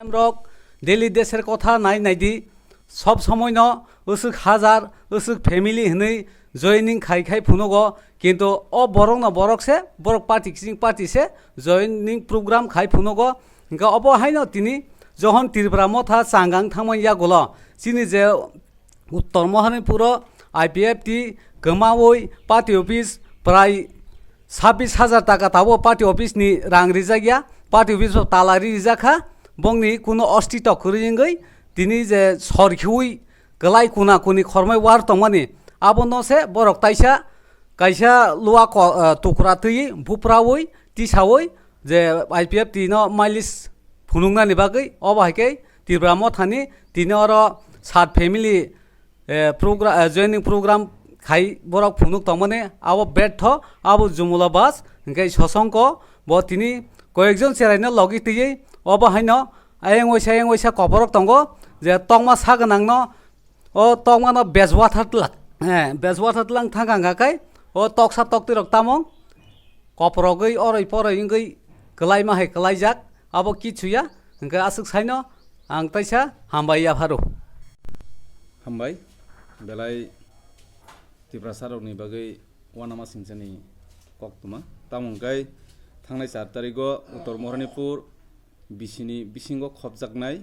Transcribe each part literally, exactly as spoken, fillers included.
Rok daily desher kotha nai nai di, sob somoi no usuk hazar, usuk family hinui joining khai khai phunugo, kintu o borok no borok se, borok party kising party se joining program khai phunugo. Hingke obo haino tini johon Tripura motha changang thangmani yagulo chini je Uttor Mohanipuro I P F T kwmawi party office prai sabis hajar taka tabo party office ni rang rijak ya, party office o tala ri rijak kha, bongni kuno osti tok kwrwi wngwi tini je sor khiwi kwlai kuna kuni khormai war tongmani, abono se borok taisa kaisa lua ko-, eh, tukra twi buprawi tisawi je I P F T no mailis phunuknani bagwi obo hai khe Tripura mothani tini oro sat family eh, progra-, eh, joining program khai borok phunuk tongmani abo betho, abo Jumula Bas, hingke Sosongko bo tini koyekjon cheraino logi twiwi obo haino ayang waisa ayang waisa koporok tongo je tokma sa gwnangno o tokmano bej wathar tlang, eh, bej wathar tlang thangkha hingkha khe o toksa toktwi rok tamong koprogwi oroi poroi wngwi kwlaima hai kwlaijak, abo kichu ya, hingke aswk saino ang taisa hambai yapharo. Hambai, belai Tiprasa rokni bagwi uanama singchani koktwma. Tamo hwnkhe thangnai char tarigo Uttor Moharanipur bisini bisingo khopjaknai,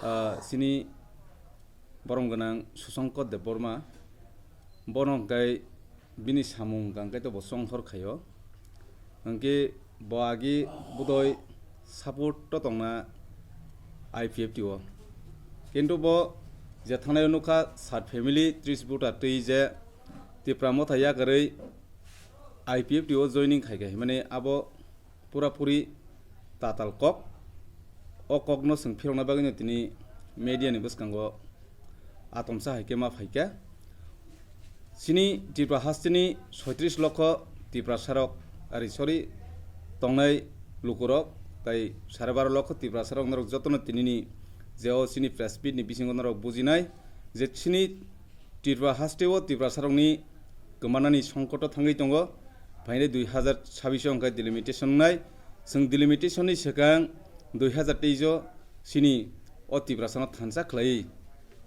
ah, chini borom gwnang Susongko Debbarma, bono hwnkhe bini samung hwnkhe to bo chonghor khaio, hwnkhe bo agi bodoi support to tongna I P F T o, kintu bo je thangnai o nukha sat family tris voter twi je Tipra motha yakarwi I P F T o joining khaikha himani abo pura puri tatal kok. O kokno chwng phirokna bagwino tini media ni bwskango atomsa hai khe ma phaikha. Chini Tripura hasteni soitris lokho Tiprasa rok, ari sorry, tongnai lukurok, tai sare baro lokho Tiprasa rok norok jotono tinini je o chini press meet ni bisingo norok bujinai je chini Tripura haste o Tiprasa rokni kwmanani songkoto thangwi tongo. Phainai dui hazar sabbish o hwnkhe delimitation wngnai. Chwng delimitation ni swkang dui hazar teis o chini o Tiprasa no thansa khlaiwi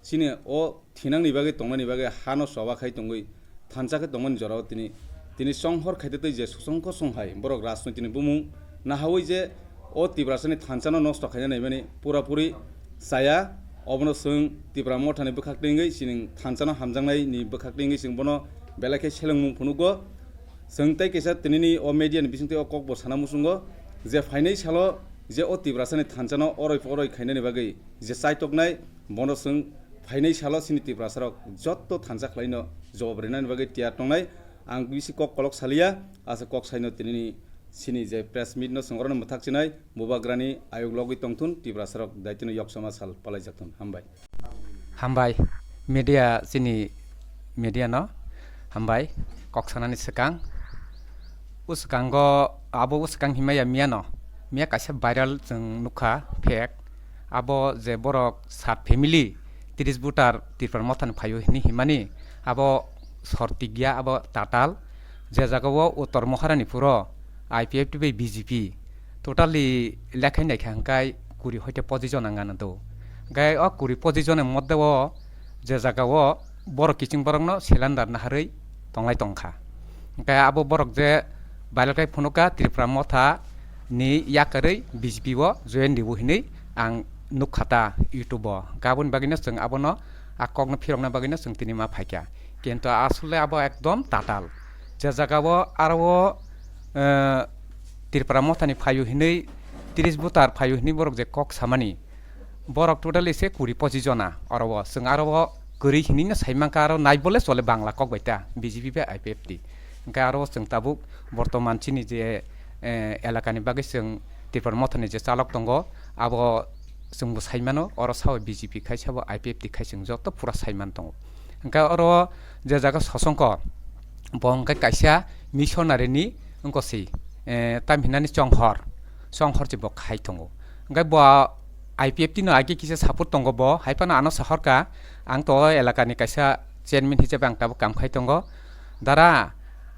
chini o thinangni bagwi tongnani bagwi hano choba khai tongwi thansa khe tongmani jorao tini, tini chonghor khaitwi twi je Susongko Songhai borok rajnoitini bumung nahawi je o Tiprasani thansano nosto khaina naimani pura puri chaya. Obono chwng Tipra mothani bwkhak twi wngwi chini thansano hamjaknaini bwkhak twi wngwi chwng bono belai khe selengmung phunugo. Chwng tei kaisa tinini o media ni bisingtwi o kokbo sana muchungo je phainai salo je o Tiprasani thansano oroi poroi khainani bagwi je chaitoknai, bono chwng phainai salo chini Tiprasarok jotto thansa khlaino jawab rinani bagwi tiyar tongnai. Ang bisi kok kolok saliya, asa kok saino tinini chini je press meet no chwng orono mwthak chinai, bubagrani ayuk logwi tongthun, Tiprasarok daitino yoksama sal palaijak thun. Hambai. Hambai, media, chini media no hambai, kok sanani swkang. Uskango, abo uskang himaya miya no, miya kaisa viral chwng nukha, fake. Abo je borok sat family, tris voter Tipra mothani phaio hini himani, abo sor tikya, abo tatal. Je jagao Uttor Moharani phuro I P F T bai B J P totally lekhai naikha hwnkhe kuri hoite pochi jona wngano do. Hwnkhe o kuri pochi jona moddhe o je jagao borok kiching borokno cylinder naharwi tonglai tongkha. Hwnkhe abo borok je viral khai phunukha Tripura motha ni yakarwi B J P o join dibo hinwi ang nukha ta YouTube o. Hwnkhe aboni bagwino chwng abono a kokno phirokna bagwino chwng tini ma phaikha. Kintu asole abo ekdom tatal. Je jagao aro o, eh, Tripura mothani phaio hinwi, tris voter phaio hinwi borok je kok samani, borok totally se kuri pochi jona oro o. Chwng aro o kwrwi hinwi no sai mankha, aro nai bole chole Bangla kok bai ta B J P bai I P F T. Hwnkhe aro chwng tabuk bortoman chini je, eh, elakani bagwi chwng Tripura mothani je chalok tongo, abo chwngbo sai mano, oro sao B J P khai, sabo I P F T khai, chwng joto pura sai man tongo. Hwnkhe oro je jaga Sosongko, bo hwnkhe kaisa missionary ni wngkha se, eh, tam hinani chonghor, chonghor se bo khai tongo. Hwnkhe bo I P F T no age kisa support tongo bo, hai phano ano sahorkha, ang to o elakani kaisa chairman hisabe ang tabuk kam khai tongo. Dara,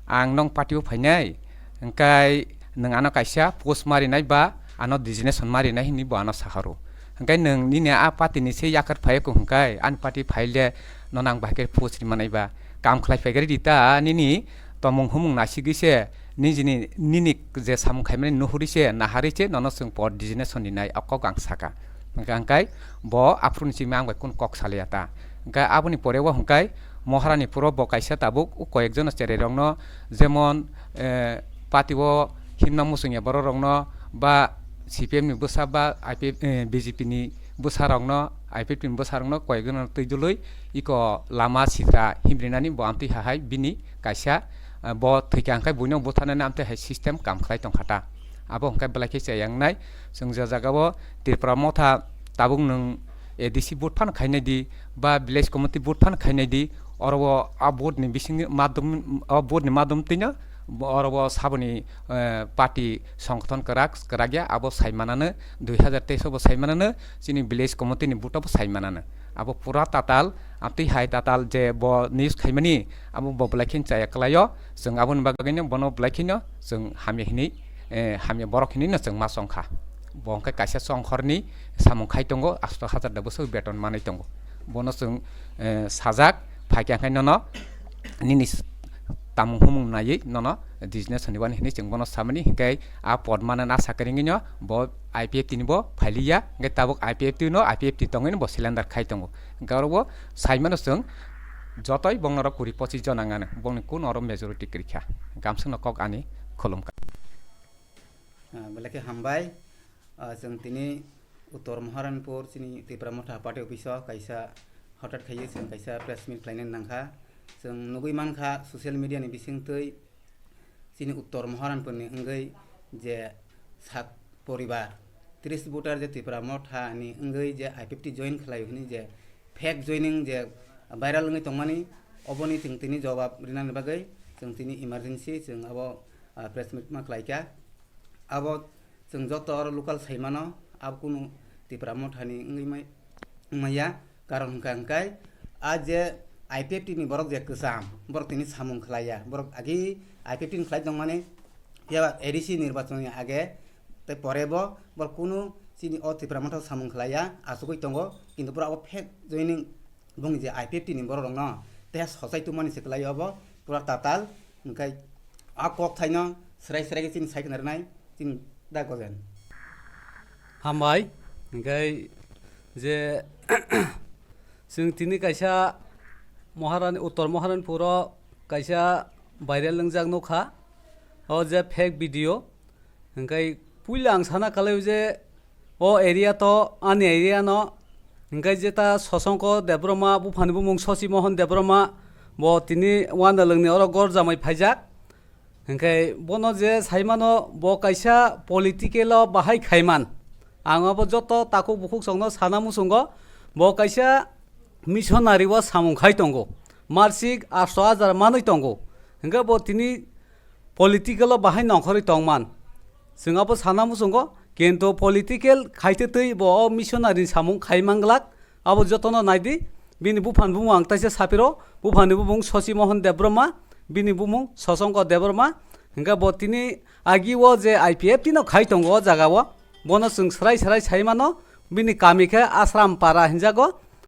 ang nong party o phainai, hwnkhe nwng ano kaisa post ma rinai ba ano designation ma rinai hinwi bo ano sahoro. Hwnkhe nwng nini a party ni se yakar phai kho hwnkhe ani party phai le nono ang bahai khe post ri manai ba. Kam khlai phai khe ridi ta nini tomung humung nasigwi se nini, nini je samung khaimani nuhuri se naharwi se nono chwng pod designation rinai o kok ang saka. Hwnkhe ang kai bo aphuru ni simi ang bai kun kok salaya ta. Hwnkhe aboni pore o hwnkhe Maharani puro bo kaisa tabuk o koyek jono cherai rokno jemon, eh, party o himna muchungya borok rokno ba C P M ni bwsa ba I P F, eh, B J P ni bwsa rokno, I P F ni bwsa rokno koyek jono twi dului iko lama sitra himrinani bo amtwi hai bini kaisa, eh, bo thwikha hwnkhe buino butharnani amtwi hai system kam khlai tongkha ta. Abo hwnkhe belai khe chaya wngnai. Chwng je jagao Tripura Motha tabuk nwng A D C vote phano khainai di ba village committee vote phano khainai di, oro o a vote ni bising madum, o vote ni madum twino oro o saboni, eh, party songgothon kwrak kwrak ya abo sai manano, dui hazar teis o bo sai manano, chini village committee ni vote o bo sai manano. Abo pura tatal, amtwi hai tatal je bo news khaimani abo bo belai khe chaya kwlaio, chwng aboni bagwino bono belai kheno chwng hamya hinwi, eh, hamya borok hinwi no chwng ma chongkha. Bo hwnkhe kaisa chongkhorni samung khai tongo, asto hazar da bwswk beton manwi tongo. Bono chwng, eh, sajak, phaikhe hwnkhe nono nini s-, tamung humung naiwi nono business hwnwi wani hinwi chwng bono samani, hwnkhe a pod manna na sakha ringwino bo I P F T ni bo phailiya, hwnkhe tabuk I P F T no I P F T tongwino bo cylinder khai tongo. Hwnkhe oro bo saimano chwng jotoi bongno oro kuri pochis jona wngano, bongni kun oro majority kwrwikha. Gamsukno kok ani khulumkha. Ah, belai khe hambai. Ah, chwng tini Uttor Maharanpur chini Tipra Motha party office o kaisa hothat khaiwi chwng kaisa press meet khlainani nangkha. Chwng nugwi mankha social media ni bisingtwi chini Uttor Maharanpur ni wngwi je sak poribar tris voter je Tipra Motha ni wngwi je I P F T join khlaio hwnwi je fake joining je viral wngwi tongmani, oboni chwng tini jawab rinani bagwi chwng tini emergency chwng abo, ah, press meet ma khlaikha. Abo chwng joto oro local sai mano, abo kunu Tipra Motha ni wngwi mai-, wngmaya. Karon hwnkha hwnkhe a je I P F T ni borok je kwcham, borok tini samung khlaiya, borok agi I P F T ni khlai tongmani, phiya A D C nirbachon ni age tei pore bo borok kunu chini o Tipra Motha o samung khlaiya, achugwi tongo, kintu borok abo fake joining bung je I P F T ni borok rokno tei sochai tongmani se kwlai obo pura tatal, hwnkhe a kok thaino srai srai khe chini sai khna rwnai chini da gojen. Hambai, hwnkhe je chwng tini kaisa Maharani, Uttor Maharanpuro kaisa viral wngjak nukha, o je fake video, hwnkhe puila ang sana kalaio je o area to ani area no, hwnkhe jeta Sosongko Debbarma, buphani bumung Sosi Mohon Debbarma, bo tini Wanalwngni oro gor jamai phaijak. Hwnkhe bono je saimano bo kaisa political o bahai khaiman. Ang abo joto takhuk bukhuk chwngno sana muchungo, bo kaisa missionary o samung khai tongo. Marsik asto hajar manwi tongo. Hwnkhe bo tini political o bahai nongkhorwi tongman. Chwng abo sana muchungo, kintu political khaitwi twi bo o missionary ni samung khai manglak. Abo jotono naidi, bini buphani bumung ang taisa sapiro, buphani bumung Sosi Mohon Debbarma, bini bumung Sosongko Debbarma. Hwnkhe bo tini agi o je I P F T no khai tongo o jaga o, bono chwng srai srai sai mano, bini kami khe Asram Para hinjago,